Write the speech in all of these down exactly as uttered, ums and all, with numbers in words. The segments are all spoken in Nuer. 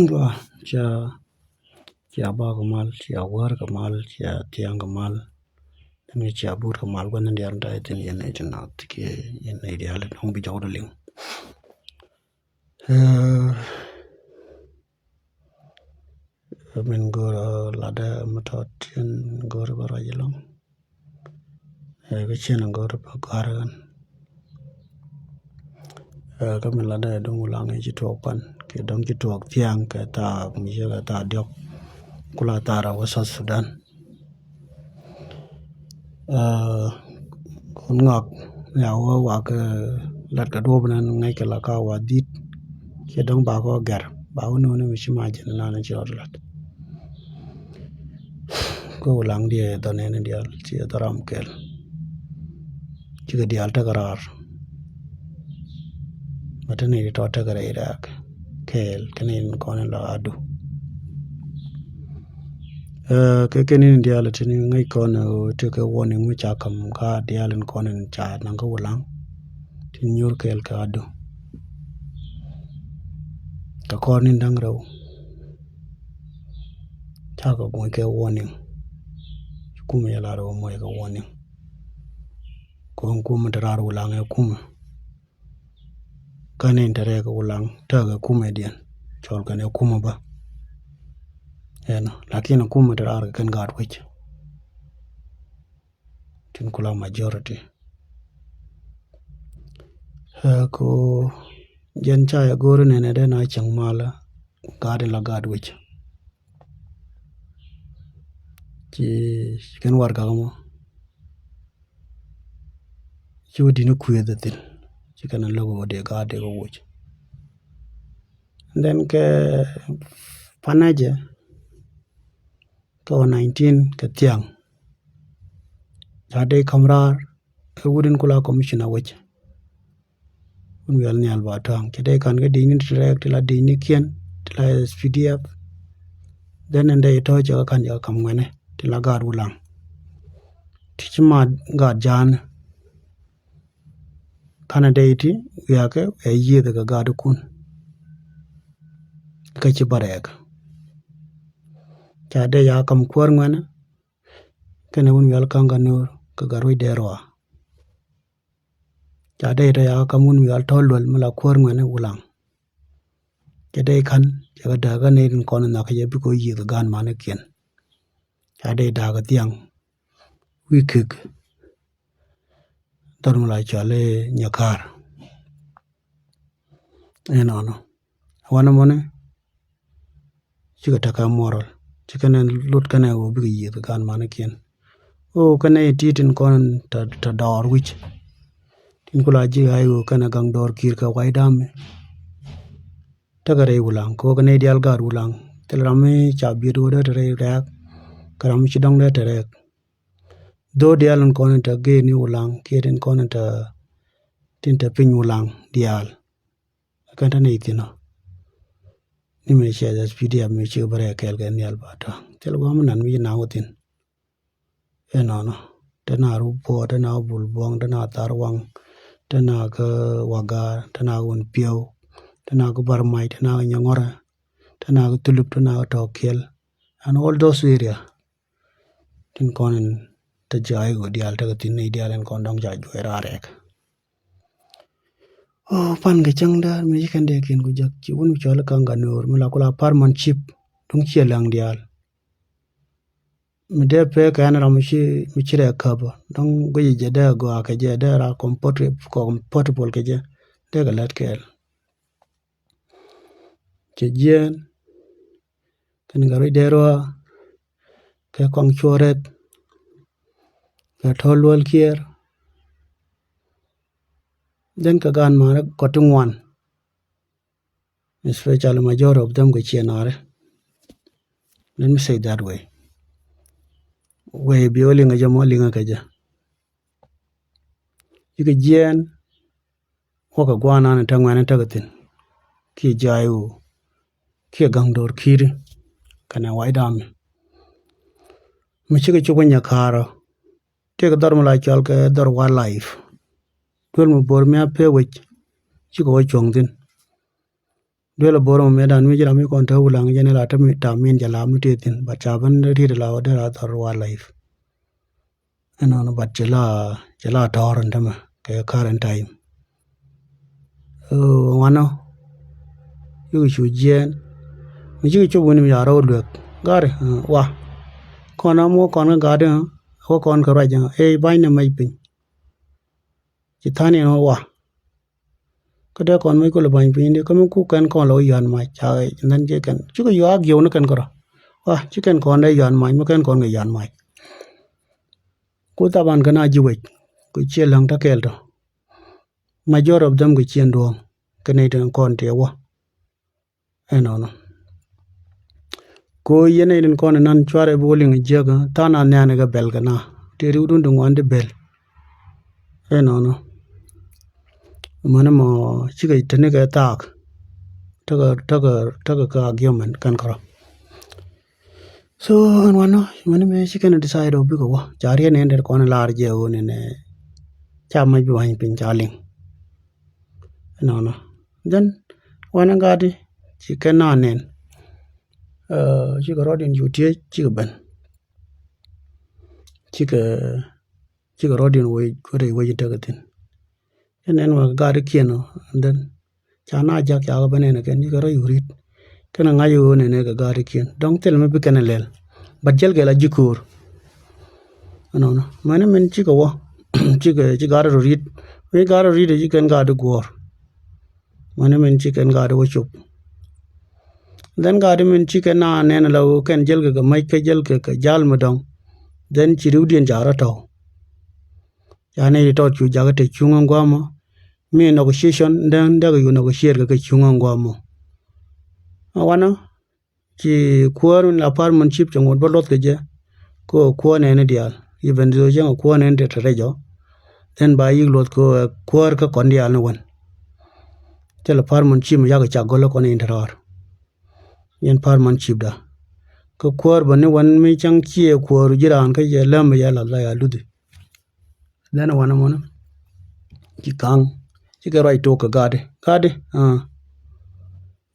Gua cia cia bak kɛ mal, cia wär kɛ mal, cia thiaŋ kɛ mal. Dɛn kɛ cia but kɛ mal gua̱n diaal ta ithin yɛn nɛy ti nath kiɛ yɛn nɛy diaal dɔ̱ŋ bi jɔwdä liŋ. Ɛ, min go̱o̱rä latdä mi tɔt in go̱o̱rä bä ruac ilɔŋ. Ɛ, kä cien in go̱o̱rä bä gɔ̱a̱r ɣän. Ɛ, kä min latdä ɛ duŋ Wulaŋ in ci tuɔɔk pan kiɛ dɔ̱ŋ ci tuɔɔk thiaŋ kɛ thaak mi ci kɛ thaak diɔ̱k kula thaak rɛw kä South Sudan. Ɛ, kun ŋɔak ya wä wak, ɛ, lat kɛ duɔ̱ɔ̱p nɛn ŋäc kɛ la ka wa dhi̱t. Ciɛ dɔ̱ŋ ba kɔ gɛr ba wä nuni mi ci ma jɛn lan ci rɔt lat. Kä Wulaŋ diɛ dhɔ nɛn diaal ci dhɔ ram kɛl. Cikɛ diaal tekɛ raar. Mɛ te ni tɔ tekɛ rɛy rɛɛk kɛɛl kɛ ni kɔn in la adu. Ɛ, kɛ kɛ ni diaal ti ni ŋäc kɔn, ɛ, tekɛ warning mi ca kam ka diaal in kɔn in ca naŋ kä Wulaŋ. Tin nyuur kɛɛl kɛ adu. Kɛ kɔn in da̱ŋ rɛw. Ca kɛ guɔ̱ny kɛ warning. Ci kumɛ yɛ lar wä muɔc kɛ warning. Kɔn kumɛ te raar Wulaŋ ɛ kumɛ. Kä ni te rɛɛk Wulaŋ tekɛ kumɛ diɛn cɔl kɛn ɛ kumɛ bä. Ɛnɔ lakin kumɛ te raar kɛ kɛn gaat wec. Tin kula majority. Ɛ, ko jɛn ca yɛ go̱o̱ri nɛnɛ dee na cieŋ malä gaat in la gaat wec. Ci kɛn warɛgak mɔ ci wä di̱t ni kuëth thi̱n. Ci kɛn a lo̱k wä dee gaat dee kɛ woc. And then kɛ panajɛ kɛ wä nineteen kɛ thiaŋ. Ca dee kam raar ɛ wut in kula commissioner wec. Wun wial nhial ba tɔ̱a̱ŋ cɛ dee kan kä di̱cni ti rɛɛk ti la di̱cni kiɛn ti la S P D F. Then ɛn dee tɔ̱ cɛ kä kan cɛ kä kam ŋuɛnɛ ti la gaat Wulaŋ. Ti ci ma gaat ja̱a̱n. Kanɛ dee ti wiakɛ ɛ yiëëth kɛ gaat kun. Kä ci bä rɛɛk. Ca dee ya kam kuäär ŋuɛnɛ. Kɛnɛ wun wial ka̱ŋ kä no̱o̱r kɛ gat ruec dee rɔa. Ca dee tɔ ya kä kam wun wial tɔ̱ luäl mi la kuäär ŋuɛnɛ Wulaŋ. Cɛ dee ka̱n cɛ kɛ dääk kä nɛy tin kɔn in nhɔakä jɛ bikɛ wä yiëth kɛ gaan manikiɛn. Ca dee da̱a̱k kɛ thiaŋ wi̱i̱ kek. Dhɔr mi la cɔal i̱ Nyɛka̱a̱r. Inɔnɔ wanɛ mɔni cikɛ tekɛ moral. Cikɛ nɛ lut kɛnɛ ɣöö bikɛ yiëth kɛ gaan manikiɛn. Ɣöö kɛnɛ iti tin kɔn tɛ dɔɔr wi̱c tin kula ji̱ ɣa̱c ɣöö kɛnɛ gaŋ dɔɔr ki̱i̱r kɛ wac dami. Tekɛ rɛy Wulaŋ kɛ ɣöö kɛnɛ diaal gaat Wulaŋ thil ram mi ca biet ɣöö dee te rɛy rɛɛk kɛ ram mi ci dɔ̱ŋ dee te rɛɛk. Dho̱o̱ diaal in kɔn in te gëëni Wulaŋ kiɛ tin kɔn in te tin te piny Wulaŋ diaal. Kɛn te nɛy thi̱n ɔ ni mëë cɛ S P D F mëë cikɛ bä rɛɛ kɛɛl kɛ nhial ba tɔ̱ thil gua̱a̱m nan mi ci naŋ wä thi̱n. Inɔnɔ te na Rup Puɔ̱ɔ̱r te na Bul Buɔ̱ŋ te na Thar Waŋ te na kä Wagaar te na kä Wun Piɛw te na kä Bar Mac te na kä Nyɔŋɔrɛ te na kä Thulup te na kä Tɔɔkiɛl. And all those area tin kɔn in te ji̱ ay ɣöö diaal tekɛ thi̱n nɛy diaal in kɔn dɔ̱ŋ ca juɔc raar rɛɛk. Ɔ pan kɛ cäŋ däär mi ci kɛn dee kiɛn ku jek ci wun mi cɔl i̱ ka̱ŋ ka no̱o̱r mi la ku la apartment cip duŋ ciɛ läŋ diaal. Mi dee pek kɛ ɛn ram mi ci rɛɛ käp dɔ̱ŋ guic jɛ dee gɔaa kɛ jɛ dee ra comfortable kɛ jɛ dee kɛ lät kɛɛl. Cɛ jiɛɛn kɛn kɛ ruec dee rua̱a̱ kɛ kɔŋ cuɔ̱ɔ̱r rɛt kɛ to̱l luäl kiɛɛr. Then kɛ gaan ma̱a̱n rɛk kɔt ti ŋuan, especially majority of them kɛ ciɛ na̱a̱ri. Let me say that way. Wee bi wä liŋä jɛ mɔ liŋä kɛ jɛ. Cikɛ jiɛɛn wäkɛ gua̱a̱r nan in te ŋuɛ̈ni tekɛ thi̱n kiɛ jiay ɣöö kiɛ ga̱ŋ do̱r ki̱i̱ri kɛnɛ wac dami. Mi cikɛ cuk winyɛ ka̱a̱rä tëëkɛ dhɔr mi la cɔal kɛ dhɔr wildlife. Duel mi bo̱r mi a pee wec cikɛ wä cuɔ̱ŋ thi̱n. Duel a bor mɛ dan mi ji̱ ram mi kɔn te Ulaŋ jɛn ila te mi tam min jɛ lam ni te thin, but ca ben riet la wä dee la thɔr wildlife. Ɛnɔnɔ, but ci la, ci la tɔr in te mɛ kɛ current time. Ŋuanɔ, yuk cu jiɛɛn mi cikɛ cop wini mi ca rɔw luek gari, wa kɔn a muɔ kɔn kɛ gari, wä kɔn kɛ ruac, ɛ bany ni mec piny. Ci than in wa kä dee kɔn mec kulɛ bany piny di kä mi kuk kɛn kɔn lɛ wä yuan mac ca ɣɛc nɛn ci kɛn cikɛ yuak giɛw ni kɛn kärɔ. Wa ci kɛn kɔn dee yuan mac mi kɛn kɔn kɛ yuan mac. Ku thaban kɛn a ji̱ wec ku ciɛ läŋ tɔ kɛɛl tɔ. Majority of them kɛ ciɛn duɔ̱ɔ̱ŋ kɛ nɛy tin kɔn tiɛ wä. Ɛnɔnɔ. Ko yɛn nɛy tin kɔn inan cuarɛ bi wä liŋ jiäk than a nhianikɛ bɛl kɛ na ti riwdun ti ŋuan ti bɛl. Ɛnɔnɔ. Mani mɔ cikɛ teni kɛ thaak. Tekɛ, tekɛ, tekɛ kɛ argument kɛn kärɔ. So ɛn wanɔ mani mɛ ci kɛn decide ɔ bikɛ wä ca riɛn ɛn det kɔn lar jɛ ɣöö nɛnɛ ca mac bi wany piny ca liŋ. Ɛnɔnɔ. Then wanɛ gat ci kɛn na nɛn, cikɛ rɔɔdiɛn cu tiec cikɛ ben, cikɛ, cikɛ rɔɔdiɛn wec rɛy wec in tekɛ thin. Ɛn ɛn wä gat kiɛn ɔ, and then ca na jak ca kɛ ben ɛn kɛn cikɛ rɔ yuk rit. Kɛn ŋa̱c ɣöö nɛnɛ kɛ ga̱a̱t ikiɛn dɔ̱ŋ thil mi bi kɛn lɛl. But jɛl kɛ la ji̱ köör. Ɛnɔnɔ mɛni min cikɛ wä, cikɛ ci ga̱a̱t rɔ rit. Mi ga̱a̱t rɔ rit ci kɛn ga̱a̱t guɔ̱ɔ̱r. Mɛni min ci kɛn ga̱a̱t wä cop. Then ga̱a̱t min ci kɛn na nɛn la ɣöö kɛn jɛl kɛ kɛ mac kɛ jɛl kɛ kɛ jal mi dɔ̱ŋ. Then ci riwdiɛn ca rɔ tɔ̱w. Ca nɛy ti tɔt cu jakä te cuŋä guamɔ. Mi negotiation den dek yu negotiate kɛ kɛ cuŋä guamɔ. A wanɔ ci kuäär min la apartment cip cɛ ŋot bä luɔth kɛ jɛ. Ko kuäär nɛni diaal, even though cɛ ŋa kuäär nɛni te te rɛc ɔ. Then ba yik luɔth ko kuäär kä kɔn diaal ni wan. Cɛ la apartment cip mi yak cak gɔlä kɔn in te rɔɔr. Yɛn apartment cip da kä kuäär bä ni wan mi cäŋ ciɛ kuäär ji̱ raan kä jɛ läm bä yɛ la la ya luthi. Then wanɛ mɔnɛ ci kaŋ ci kɛ ruac tok kɛ gatdi gatdi.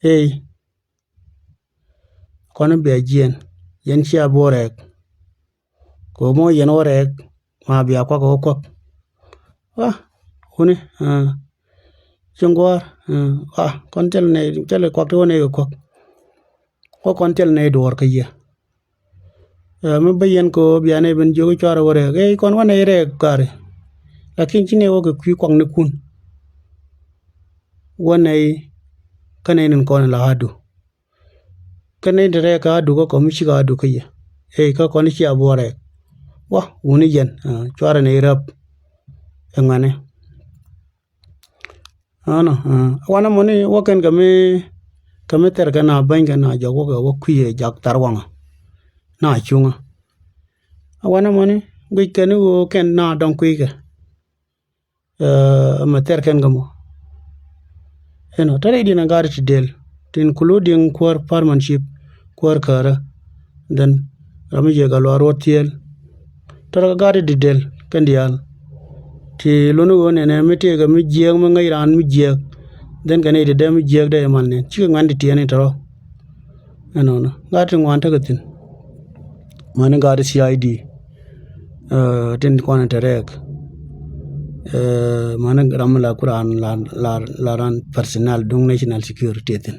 Ey, kɔn bia jiɛn yɛn cia buɔ rɛɛk. Kɛ mɔ yɛn wä rɛɛk ma bia kuak wä kuak. Wa wuni ci ŋuɔr. Wa kɔn thil nɛ thil kuak ti wä nɛ kɛ kuak. Wä kɔn thil nɛ duɔr kä yɛ. Mi bä yɛn kɛ ɣöö bia nɛy ben jiök i̱ cuarɛ wä rɛɛk ëë kɔn wä nɛy rɛɛk gari. Lakin ci nɛy wä kɛ kui̱ kuaknikun. Wä nɛy kä nɛy nin kɔn la adu. Kä nɛy ti rɛɛk kä adu kä kɔm mi cik adu kä yɛ. Ëë kä kɔn i̱ cia buɔ rɛɛk. Wä wuni yɛn cuarɛ nɛy räp. Ɛ ŋuɛ̈ni. Ɣän ɛ wanɛ mɔni wä kɛn kɛ mi kɛ mi thɛr kɛ na bäny kɛ na jɔk wä kɛ wä kui̱ ɛ jak thar waŋä. Na cuŋä. Ɛ wanɛ mɔni guic kɛn i̱ ɣöö kɛn na dɔŋ kui̱ kɛ. Ɛ mɛ thɛr kɛn kɛ mɔ. Ɛnɔ te rɛy diɛn ɛ gat ti del tin kulu diɛn kuäär apartment cip kuäär kärä. Then ram mi jiɛk a luaar ruɔt thieel. Tɔrɔ kɛ gat ti didel kɛn diaal. Ti luni ɣöö nɛnɛ mi tëëkɛ mi jiɛɛk mi ŋäc raan mi jiɛɛk. Then kɛ nɛy ti dee mi jiɛɛk dee imal nɛn cikɛ ŋuan ti tiɛɛni tɔrɔ. Ɛnɔnɔ gat ti ŋuan tekɛ thi̱n. Mani gat ti C I D. Tin kuan te rɛɛk. Mani ram mi la ku raan la raan personal duŋ national security thi̱n.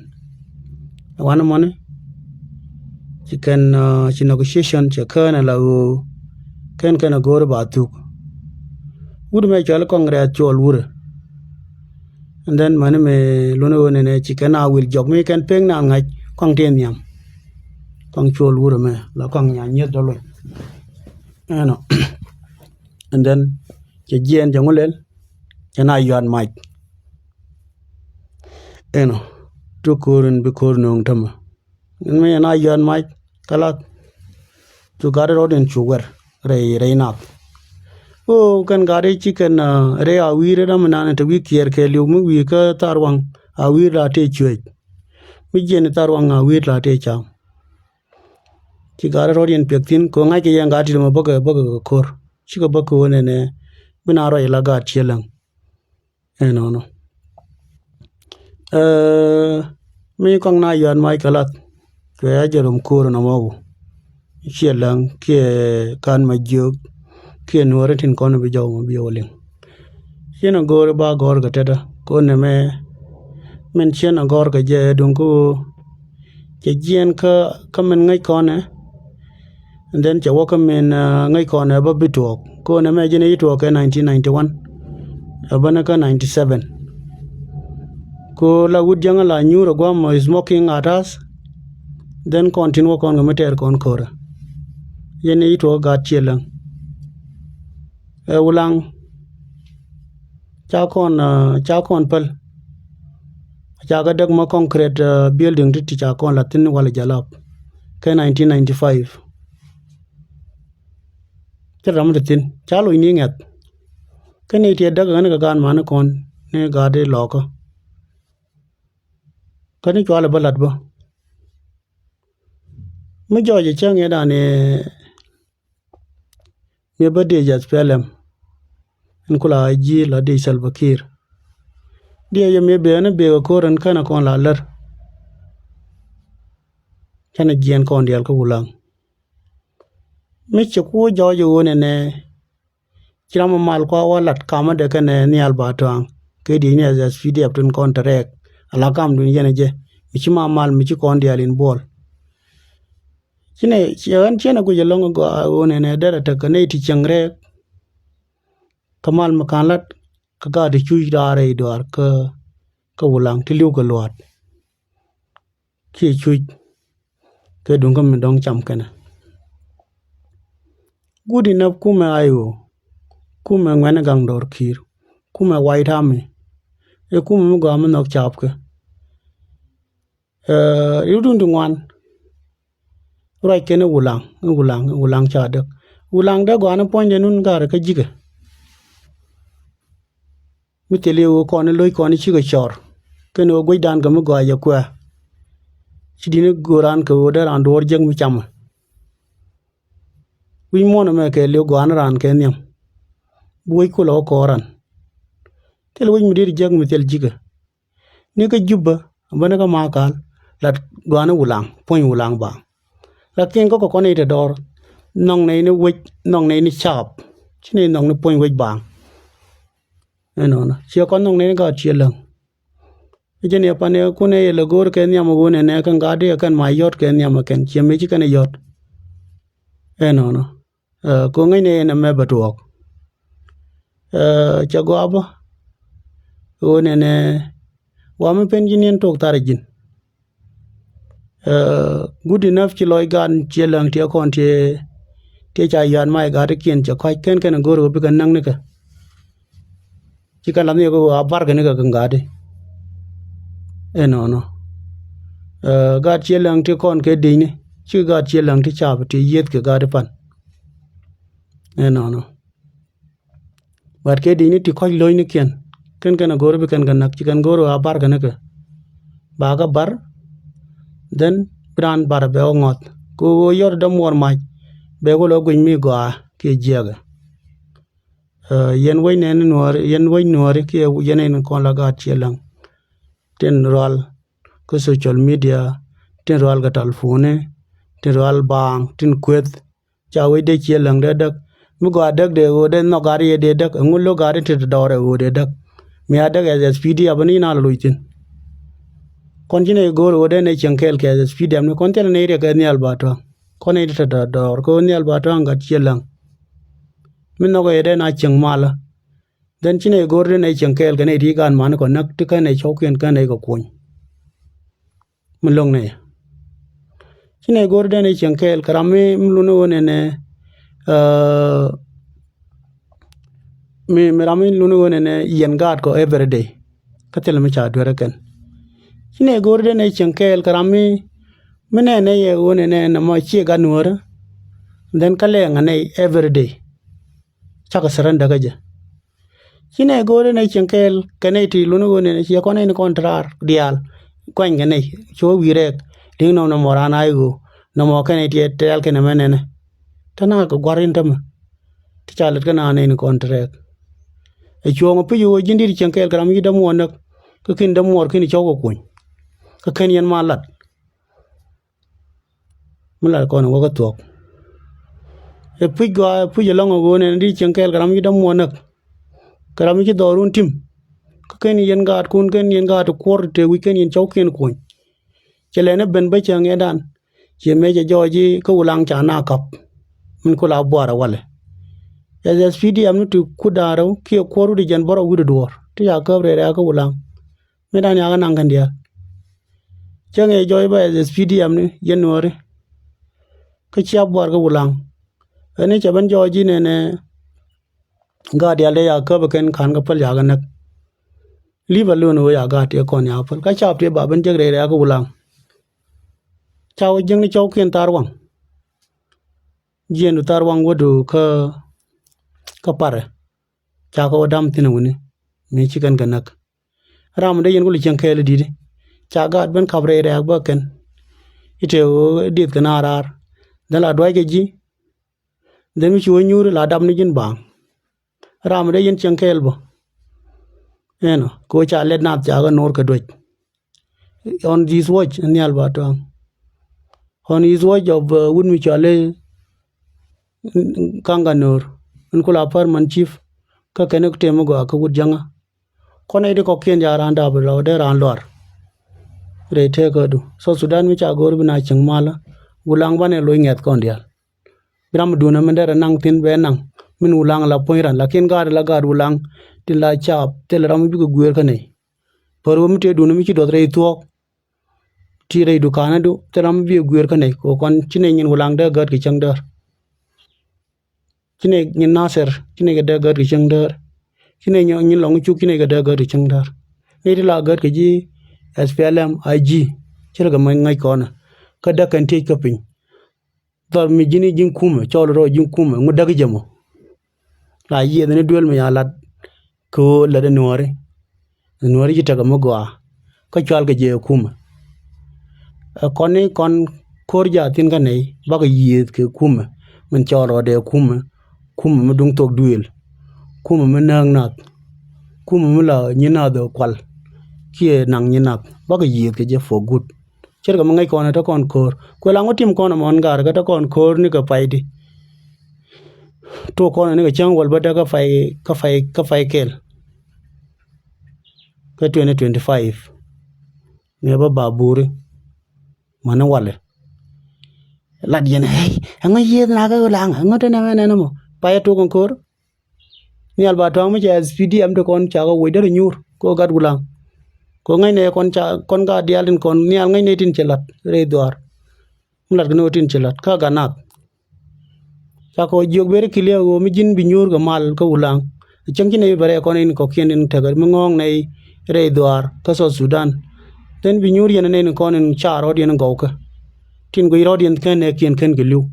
Wanɛ mɔni ci kɛn ci negotiation cɛ kään ala ɣöö kɛn kɛn a go̱o̱ri ba thuk. Wut mɛ cɔal kɔŋ rɛɛth cuɔl wurɛ. And then mani mɛ luni ɣöö nɛnɛ ci kɛn a wil jɔk mi kɛn pek na ŋa̱c kɔŋ ti nhiam. Kɔŋ cuɔl wurɛ mɛ la kɔŋ nya nyieth dɔ luny. Ɛnɔ. And then cɛ jiɛɛn cɛ ŋu lɛl cɛ na yuat mac. Ɛnɔ ti ko̱r in bi ko̱r no̱o̱ŋ tämɛ. Min mi yɛn a yɔ̱a̱n mac kä lath. Cu gat rɔ̱t in cu wɛr rɛy rɛy nath. Ɣöö kɛn gat i̱ ci kɛn rɛy a wi̱i̱r ram mi nan te wi̱i̱ kiɛɛr kɛɛliw mi wi̱i̱ kä thar waŋ a wi̱i̱r la tëë cueec. Mi jiɛn thar waŋ a wi̱i̱r la tëë cam. Ci gat rɔ̱t yɛn piɛk thi̱n kɛ ɣöö ŋa̱ckɛ yɛn gat tit mɛ bäkɛ bäkɛ kɛ ko̱r cikɛ bäkɛ ɣöö nɛnɛ. Bi na ruac la gat cië läŋ. Ɛnɔnɔ. Ɛɛ, Mi kɔŋ na yuan mac kɛ lath. Kɛ a jɛ rom ko̱r nɔmɔ wu. Ciɛ läŋ kiɛ kan ma jiök kiɛ nuɔri tin kɔn bi jɔw ma bi wä liŋ. Ciɛ na go̱o̱ri ba gɔ̱r kɛ tetdä ko̱n nɛmɛ. Min ciɛ na gɔ̱r kɛ jɛ duŋ kä ɣöö cɛ jiɛn kä, kä min ŋäc kɔnɛ. And then cɛ wä kä min, uh, ŋäc kɔn ɛ bä bi tuɔɔk. Ko̱n ɛmɛ ji̱n i̱ tuɔɔk kɛ nineteen ninety-one. Ɛ bä ni kä ninety-seven. Ko la wut jäŋä la nyuur ɛ guam ɛ smoking at us. Then kɔn tin wä kɔn kɛ mi tɛɛr kɔn ko̱rä. Ji̱n i̱ tuɔɔk gaat ciɛ läŋ. Ɛ Wulaŋ. Ca kɔn, uh, ca kɔn päl. Ca kɛ däk ma concrete, uh, building ti ti ca kɔn la thin walɛ Jalap. Kɛ nineteen ninety-five. Cä ram ti thin ca loc ni ŋɛth. Kä ni tiɛ däk ɣän kɛ gaan mani kɔn ni gaat di lɔkä. Kä ni cualɛ bä lat bä. Mi jɔɔc cä ŋiɛ dan ni mi bä di jɛ S P L M. Ɛn kula ji̱ la di Salva Kiir. Diɛ yɛ mi bee ni bee kɛ ko̱r ɛn kɛn kɔn la lär. Kɛn jiɛn kɔn diɛl kä Wulaŋ. Mi ci ku jɔɔc ɣöö nɛnɛ ci ram mal kua wä lat kamä dee kɛnɛ nhial ba tɔaŋ. Kɛ diec ni S P D F tin kɔn te rɛɛk ala kamdun yɛn jɛ. Mi ci ma mal mi ci kɔn diaal in buɔl. Ci nɛ ci ɣän ciɛn a guic ɛlɔŋ gɔaa ɣöö nɛnɛ derɛ tekɛ nɛy ti cieŋ rɛɛk. Kä mal mi ka̱n lat kä gaat ti cuc raar rɛy duaar kä, kä Wulaŋ ti li̱w kɛ luaat. Kiɛ cuc kɛ duŋ kä mi dɔ̱ŋ cam kɛnɛ. Guut inäp kumɛ I O, kumɛ ŋuɛ̈ni gaŋ dɔɔr Kiir, kumɛ White Army. Ɛ kumɛ mi gɔaa mi nhɔk caapkɛ. Ɛ, riwdun ti ŋuan. Ruac kɛn i̱ Wulaŋ, i̱ Wulaŋ, i̱ Wulaŋ ca däk. Wulaŋ dee gɔaa ni puɔ̱nydɛ nun ga̱rɛ kä ji̱kɛ. Mi thil i̱ ɣöö kɔn i̱ lo̱c kɔn i̱ cikɛ cɔr. Kɛn ɣöö guecdan kɛ mi gɔaa jɛ kuɛ̈ɛ̈. Ci di̱t ni göran kɛ ɣöö dee raan duɔɔr jiäk mi camɛ. Wi̱c muɔ̱ɔ̱n ɛmɛ kɛ li̱w gɔaa ni raan kɛ nhiam. Bi wec kulɛ wä kɔɔran. Thil wec mi di̱t jiäk mi thil ji̱kɛ. Ni kä Jubä, bä ni kä Makal, la gɔaa ni Wulaŋ, puɔ̱ny Wulaŋ baaŋ. Lakin kä kɛ kɔn i̱ te dɔɔr, nhɔk nɛy ni wec, nhɔk nɛy ni caap. Ci nɛy nhɔk ni puɔ̱ny wec baaŋ. Ɛnɔnɔ ciɛ kɔn nhɔk nɛy ni gaat ciɛ läŋ. I̱ jɛn yɛ pan yɛ kun ɛ yɛ lɛ go̱o̱r kɛ nhiam ɛ ɣöö nɛnɛ kɛn gaat di ɛ kɛn ma yɔ̱t kɛ nhiam ɛ kɛn ciɛ mëë ci kɛn ɛ yɔ̱t. Ɛnɔnɔ. Ɛ, ko ŋäcnɛ ɛn ɛmɛ bɛ tuɔɔk. Ɛ, cɛ gɔaa bä. Ɣöö nɛnɛ wa mi pen ji̱n yɛn tok thar ji̱n. Ɛ, good enough ci lɔc gan ciɛ läŋ tiɛ kɔn tiɛ, tiɛ ca yuan ma ɛ gat ikiɛn cɛ kɔc kɛn kɛn ɛ go̱r ɣöö bikɛ näk nikɛ. Ci kɛn la nhiɛk ɣöö a barkɛ nikɛ kɛ gat i̱. Ɛnɔnɔ. Ɛ, gat ciɛ läŋ ti kɔn kɛ di̱cni. Ci gat ciɛ läŋ ti cap ti yieth kɛ gat i̱ pan. Ɛnɔnɔ. But kɛ di̱cni ti kɔc lo̱cnikiɛn. Kɛn kɛn a go̱r bi kɛn kɛ näk ci kɛn go̱r ɣöö a barkɛ nikɛ. Ba kɛ bar. Then bi raan bar bɛ wä ŋɔth. Kɛ ɣöö yɔt dämuɔɔr mac. Bɛ wä lɔ guic mi gɔaa kiɛ jiɛkɛ. Ɛ, yɛn wec nɛɛni nuɔɔri, yɛn wec nuɔɔri kiɛ yɛn in kɔn la gaat ciɛ läŋ. Tin rual kä social media, tin rual kɛ talpuni, tin rual baaŋ, tin kueth. Ca wec dee ciɛ läŋ dee däk. Mi gɔaa däk dee ɣöö dee nhɔk gaat yɛ dee däk. Ɛŋu lo̱k gaat in ti dɔɔr ɛ ɣöö dee däk. Mi a däk ɛ S P D F ni na luc thi̱n. Kɔn ci nɛ go̱o̱r ɣöö dee nɛ cieŋ kɛɛl kɛ S P D F ni kɔn thilɛ nɛ riɛk kɛ nhial ba tuaŋ. Kɔn nɛ ti te dɔɔr kɛ ɣöö nhial ba tuaŋ gat ciɛ läŋ. Mi nhɔk ɛ dee na cieŋ malä. Then ci nɛ go̱o̱r dee nɛ cieŋ kɛɛl kɛ nɛ ti gaat mani kɔ näk ti kɛn nɛ cɔwkiɛn kɛn nɛ kɛ kuɔny. Mi lo̱ŋ nɛ. Ci nɛ go̱o̱r dee nɛ cieŋ kɛɛl kɛ ram mi, mi luni ɣöö nɛnɛ, ɛ, mi, mi ram mi luni ɣöö nɛnɛ yɛn gaat kɔ every day. Kä thilɛ mi ca duerä kɛn. Ci nɛ go̱o̱r dee nɛ cieŋ kɛɛl kɛ ram mi, mi nɛ nɛ yɛ ɣöö nɛnɛ nɛ mɔ ciɛ gat nuɔ̱ɔ̱rä. Then kä lɛɛŋ ɛ nɛ every day. Cakɛ surrender kä jɛ. Ci nɛ go̱o̱r inɛ cieŋ kɛɛl kɛ nɛy ti luni ɣöö nɛnɛ ciɛ kɔn in kɔn te raar diaal. Kuany kɛ nɛy ci wä wi̱i̱ rɛɛk li̱ŋ nɔm nɔmɔ raan a i̱ ɣöö nɔmɔ kɛn i̱ tiɛɛl kɛn ɛmɛ nɛnɛ. Te na kɛ gua̱r in tämɛ. Ti ca lät kä naan in kɔn te rɛɛk. Ɛ cuɔ̱ɔ̱ŋ ɛ pi̱c ɣöö ji̱n di̱t cieŋ kɛɛl kɛ ram yi̱ dämuɔɔr näk kä ki̱n dämuɔɔr ki̱n cɔw kɛ kuny. Kä ken yɛn ma lat. Mi lat kɔn wä kä thuɔ̱k. Ɛ puc gɔaa, ɛ puc ɛlɔ̱ŋ ɛ ɣöö nɛn di cieŋ kɛɛl kɛ ram ci dämuɔɔr näk, kɛ ram ci dhɔrun tim. Kä ken yɛn gaatkun, ken yɛn gaat ti kuɔr ti te wi̱c, ken yɛn cɔwkiɛn kuɔny. Cɛ lɛn ɛ ben bä cɛ ŋɛɛdan. Ciɛ mëë cɛ jɔɔc i̱ kä Wulaŋ ca na käp. Min ku la buar ɛ walɛ. Ɛ S P D M ni ti kut da̱a̱n rɛw kiɛ kuɔr wi̱cdɛ jiɛn bärɔw wi̱cdɛ duɔ̱ɔ̱r ti ca käp rɛy rɛ̈ɛ̈k kä Wulaŋ. Mëëdan yakä naŋ kɛn diaal. Cäŋ ɛ jɔɔc bä ɛ S P D M ni yɛn Nuääri. Kä cia buar kä Wulaŋ. Ɣän i̱ cɛ ben jɔɔc i̱ nɛnɛ gaat diaal dee yakä käp ɛ kɛn ka̱n kä päl yakä näk. Leave alone ɣöö ya gaat tiɛ kɔn ya päl. Kä cap tiɛ ba ben jek rɛy rɛ̈ɛ̈k kä Wulaŋ. Ca wä jiäkni cɔwkiɛn thar waŋ. Jiɛɛndu thar waŋ wädu kä, kä parɛ. Ca kɛ wä dam thi̱n ɛ wuni. Mi ci kɛn kɛ näk. Ram dee yɛn ku li cieŋ kɛɛl i̱ di̱t i̱ ca gaat ben kap rɛy rɛ̈ɛ̈k bä kɛn. I̱ te ɣöö dieth kɛ na raar. Dhän la duac kɛ ji̱. Dhän mi ci wä nyuuri la dap ni ji̱n baaŋ. Ram dee yɛn cieŋ kɛɛl bä. Ɛnɔ kɛ wä ca lɛt naath ca kɛ no̱o̱r kɛ duec. On this watch, nhial ba tuaŋ. On his watch of, uh, wut mi cɔal i̱ Kaŋ Kä No̱o̱r. In ku la paramount chief. Kä kɛn i̱ tem i̱ gɔaa kä wut jäŋä. Kɔn nɛy ti kɔ̱kiɛn ca raan dap rɛw dee raan luar. Rɛy tëëkädu South Sudan mi ca go̱o̱r bi na cieŋ malä. Wulaŋ banɛ loc ŋɛ̈th kɔn diaal. Bi ram duundä min derɛ naŋ thi̱n bɛ naŋ. Min Wulaŋ la puɔ̱ny ran lakin gaat la gaat Wulaŋ. Tin la caap thilɛ ram mi bikɛ guëër kä nɛy. Pär wä mi tëë duundä mi ci duɔth rɛy thuɔ̱ɔ̱k. Ti rɛy dukaanädu thilɛ ram mi bikɛ guëër kä nɛy kɛ kɔn ci nɛy nyin Wulaŋ dee gät kɛ cäŋ däär. Ci nɛy nyin Nasir ci nɛy kɛ dee gät kɛ cäŋ däär. Ci nɛy nyin Lɔŋ Cuk ci nɛy kɛ dee gät kɛ cäŋ däär. Nɛy ti la gät kɛ ji̱ S P L M I G. Ci rɛ kɛ mɛ ŋäc kɔnɛ kä däk kɛn tiec kä piny. Dhɔr mi ji̱n i̱ ji̱n kumɛ cɔl rɔ ji̱n kumɛ ŋu däk jɛ mɔ. La yiëth ni duel mi ya lat. Kɛ ɣöö lät ɛ Nuääri. Nuääri ci tekɛ mi gɔaa. Kä cual kɛ jɛ kumɛ. Ɛ kɔn ni kɔn ko̱r jɛ a thi̱n kä nɛy bakɛ yiëth kɛ kumɛ. Min cɔl rɔɔdɛ kumɛ. Kumɛ mi duŋ thok duëël. Kumɛ mi nääk nath. Kumɛ mi la nyi nath ɛ kual. Kiɛ naŋ nyi nath bakɛ yiëth kɛ jɛ for good. Ce̱tkɛ mi ŋäc kɔn ɛ te kɔn ko̱r kuɛ la ŋu tim kɔn ɛmɔn gaar kä te kɔn ko̱r ni kɛ paydi. Tok kɔn ɛ ni kɛ cäŋ wäl bä däk kä pay kä pay kä pay kɛl. Kä twenty twenty-five. Mëë bä ba buri mäni walɛ. Lat yɛn ɛ ɛŋɔ yiëth na kä Wulaŋ ɛŋɔ te nɛmɛ nɛn ɛmɔ pay ɛ tok kɔn ko̱r. Nhial ba tɔ̱a̱ŋ mi cɛ S P D M ti kɔn cakɔ wec derɛ nyuur kɛ gat Wulaŋ. Kɛ ŋäc nɛ kɔn ca kɔn gat diaal tin kɔn nhial ŋäc nɛ tin cɛ la̱t rɛy dhuaar. Mi la̱t kɛ ni ɣöö tin cɛ la̱t kä gat nath. Cakɔ jiök ber kiliɛ ɣöö mi ji̱n bi nyuur kɛ mal kä Wulaŋ. Cäŋ ci nɛ bi bɛ rɛy kɔn in kɔ̱kiɛn in tekɛ mi ŋɔ̱ɔ̱ŋ nɛ rɛy dhuaar kä South Sudan. Then bi nyuur yɛn nɛ in kɔn in ca rɔ̱t yɛn gɔwkä. Tin guic rɔ̱t yɛn kɛn nɛ kiɛn kɛn kɛ li̱w.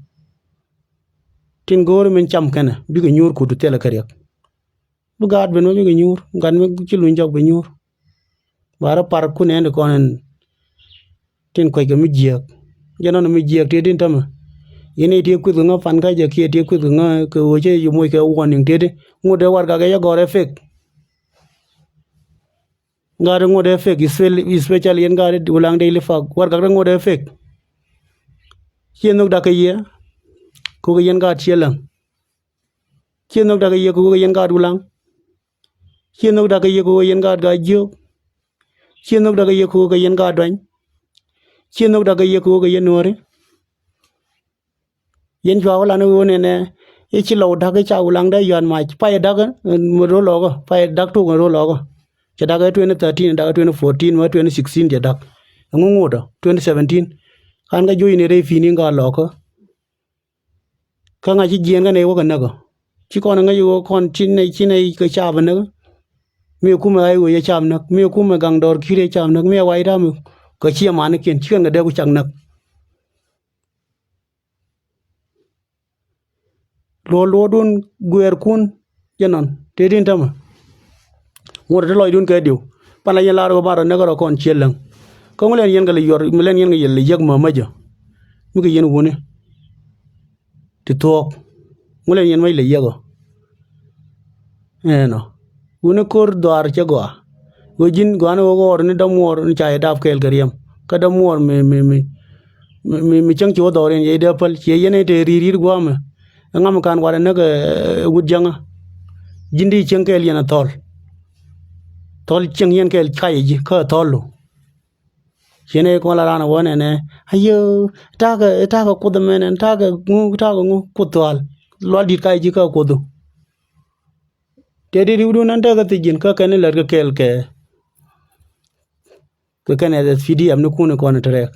Tin go̱o̱ri min cam kɛnɛ bikɛ nyuur kut thilɛ kɛ riɛk. Bi gaat ben mi bikɛ nyuur gat mi ci luny jɔk bi nyuur. Ba rɔ par kun ɛn ti kɔn ɛn. Tin kuec kɛ mi jiääk jɛ nɔn mi jiääk tiet tin tämɛ. Yɛn i̱ tiet kuith kɛ ŋä pan kä jɛ kiɛ tiet kuith kɛ ŋä kɛ ɣöö cɛ yi moc kɛ warning tiet ti ŋut dee warɛgak ɛ jɛ gɔ̱r ɛ fake. Gaat ŋot ɛ fake, especially yɛn gaat Wulaŋ Daily Fact. Warɛgak ŋot ɛ fake. Ciɛ nhök dak kɛ yɛ kɛ ɣöö kɛ yɛn gaat ciɛ läŋ. Ciɛ nhök dak kɛ yɛ kɛ ɣöö kɛ yɛn gaat Wulaŋ. Ciɛ nhök dak kɛ yɛ kɛ ɣöö kɛ yɛn gaat Gaa Jiök. Ciɛ nhök dak kɛ yɛ kɛ ɣöö kɛ yɛn gaat Duany. Ciɛ nhök dak kɛ yɛ kɛ ɣöö kɛ yɛn Nuääri. Yɛn cua wä lan i̱ ɣöö nɛnɛ i̱ ci lɔw da̱k i̱ ca Wulaŋ dee yɔ̱a̱n mac pay da̱k mi ro̱l lɔɔkä pay da̱k tok mi ro̱l lɔɔkä. Cɛ da̱k ɛ twenty thirteen da̱k ɛ twenty fourteen mɛ twenty sixteen cɛ da̱k. Ɛŋu ŋot ɔ twenty seventeen. Kan kä juɔ̱cni rɛy pi̱i̱ni ŋa lɔɔkä. Kä ŋa̱c ci jiɛɛn kä nɛy wä kɛ näk ɔ ci kɔn ɛ ŋäc ɣöö kɔn ci nɛy ci nɛy kɛ caap ɛ näk. Mi kumɛ ɣa̱c ɣöö yɛ caap näk mi kumɛ gaŋ dɔɔr ki̱i̱r yɛ caap näk mi ɛ wac ta̱a̱ mi kɛ ci ɛ manikiɛn ci kɛn kɛ dee ku cak näk. Luɔl luɔɔdun guɛɛrkun jɛ nɔn tëë tin tämɛ. Ŋuɔ̱t ti lɔcdun kɛ diw pan la yɛn laar ɣöö ban rɔ näk rɔ kɔn ciɛ läŋ. Kä ŋu lɛn yɛn kɛ lɛ yuɔr mi lɛn yɛn kɛ yɛl lɛ yäk mämäcä. Mi kɛ yɛn wuni ti thuɔɔk. Ŋu lɛn yɛn mäc lɛ yäk ɔ. Ɛnɔ wuni ko̱r dhuaar cɛ gɔaa. Ɣöö ji̱n gɔaa ni ɣöö ɣɔɔr ni dämuɔɔr ni ca yɛ dap kɛɛl kɛ riɛm. Kä dee muɔɔr mi, mi, mi, mi, mi, mi cäŋ ci wä dhɔriɛn yɛ dee päl, ciɛ yɛn ɛ te ri̱i̱r ri̱i̱r gua̱a̱mɛ. Ɛ ŋam kan wat ɛ näk ɛ, ɛ wut jäŋä. Ji̱n di cieŋ kɛɛl yɛn ɛ thɔl. Thɔl cieŋ yɛn kɛɛl kac ɛ ji̱, kä ɛ thɔl lo. Ciɛ nɛ kɔn la raan ɛ wä nɛnɛ. Ayö, ta̱a̱ kɛ, ta̱a̱ kɛ kuoth ɛmɛnɛ, ta̱a̱ kɛ ŋu, ta̱a̱ kɛ ŋu, kuoth thual. Lual di̱t kac ɛ ji̱ kä ɛ kuoth ɔ. Tëë ti riwdun ɛn tekɛ thiec ji̱n kä kɛn i̱ lät kɛ kɛɛl kɛ, kɛ kɛn ɛ S P D M ni kun kɔn te rɛɛk.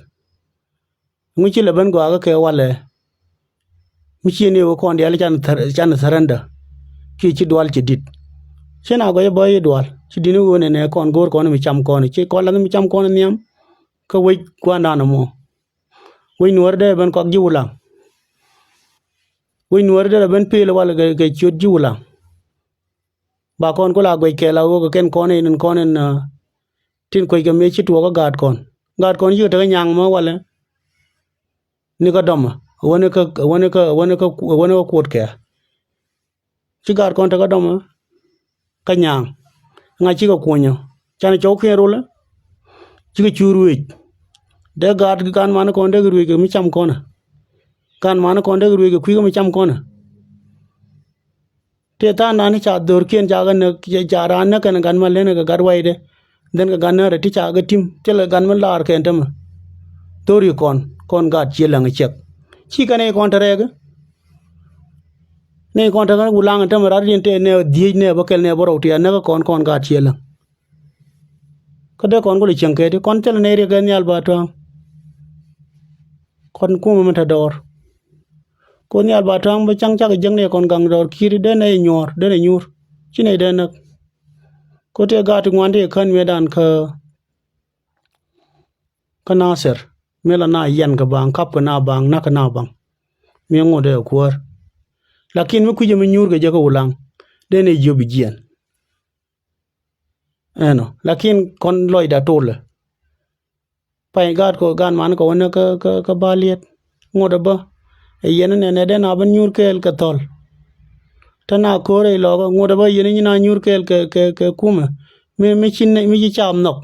Ŋu ci lɛ ben gɔaa kä kɛ walɛ. Mi ci ni wä kɔn diaal can thar-, can surrender. Ki ci dual ci dit. Ci na gɔc bä i̱ dual. Ci dini wä nɛnɛ kɔn go̱o̱r kɔn mi cam kɔn. Ci kɔn lath mi cam kɔn nhiam. Kä wec gua̱ndan ɛmɔ. Wec nuɔ̱ɔ̱ri dee ben kɔak ji̱ Wulaŋ. Wec nuɔ̱ɔ̱ri dee ben pil walɛ kɛ, kɛ ciöt ji̱ Wulaŋ. Ba kɔn ku la guec kɛɛl a ɣöö kɛ kɛn kɔn in, in kɔn in, ah, tin kuec kɛ mëë ci tuɔɔk kä gaat kɔn. Gaat kɔn cikɛ tekɛ nyaŋ mɔ walɛ. Ni kä dɔmä, wäni kä, wäni kä, wäni kä, wäni kä kuot kɛ. Ci gaat kɔn tekɛ dɔmä kä nyaŋ. Ŋa̱c cikɛ kuonyä. Canɛ cɔw kiɛn rolɛ. Cikɛ cu ruëëc. Dee gaat, gaat mani kɔn dee kɛ ruëëc kɛ mi cam kɔnä. Gaat mani kɔn dee kɛ ruëëc kɛ kui̱ kɛ mi cam kɔnä. Tëë tha̱a̱ŋdan ca dhorkiɛn ca kɛ näk, ca raan näk kɛn gat ma lenɛ kɛ gat waydɛ. Dhɛn kɛ gat näk rɛ ti ca kɛ tim, thilɛ gat ma laar kɛn tämɛ. Dhori kɔn, kɔn gat ciɛ läŋ cɛk. Ci kɛn nɛy kɔn te rɛɛk. Nɛy kɔn te kɛn Wulaŋ tämɛ rat in tëë nɛ dhiec nɛ bä kɛl nɛ bä rɔw ti a näk kɔn, kɔn gat ciɛ läŋ. Kä dee kɔn kulɛ cieŋ kɛ ti kɔn thilɛ nɛy riɛk kɛ nhial ba tua̱a̱ŋ. Kɔn kumɛ mi te dɔɔr. Ko nhial ba tua̱a̱ŋ bä caŋ cakɛ jiäk nɛy kɔn gaŋ dɔɔr ki̱i̱t dee nɛy nyuɔ̱ɔ̱r, dee nɛy nyuur. Ci nɛy dee näk. Ko tëë gaat ti ŋuan tëë kän mëëdan kä, kä Nathir. Mëë la na yɛn kɛ baŋ, kap kɛ na baŋ, nak kɛ na baŋ. Mëë ŋot dee kuäär. Lakin mi kui̱cä mi nyuur kɛ jɛ kä Wulaŋ. Dee nɛy jiöp i̱ jiɛn. Ɛnɔ, lakin kɔn lɔcda tolɛ. Pay gaat kɔ, gaat man kɔ wänä kä, kä, kä baliet. Ŋot ɛ bä. Ɛ yɛn nɛ, nɛ dee na bä nyuur kɛɛl kɛ thɔl. Te na ko̱r ɛ lɔkä, ŋot ɛ bä yɛn nyi na nyuur kɛɛl kɛ, kɛ, kɛ kumɛ. Mi, mi ci nɛ, mi ci cam nhɔk.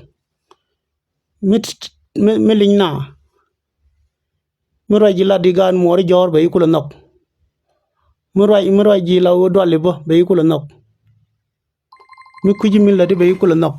Mi t-, mi, mi li̱ny na. Mi ruac ji̱ lat di gaat muɔɔri jɔ̱ɔ̱r bɛ yi kulɛ nhɔk. Mi ruac, mi ruac ji̱ la wä dual i̱ bä bɛ yi kulɛ nhɔk. Mi kui̱ci min läti bɛ yi kulɛ nhɔk.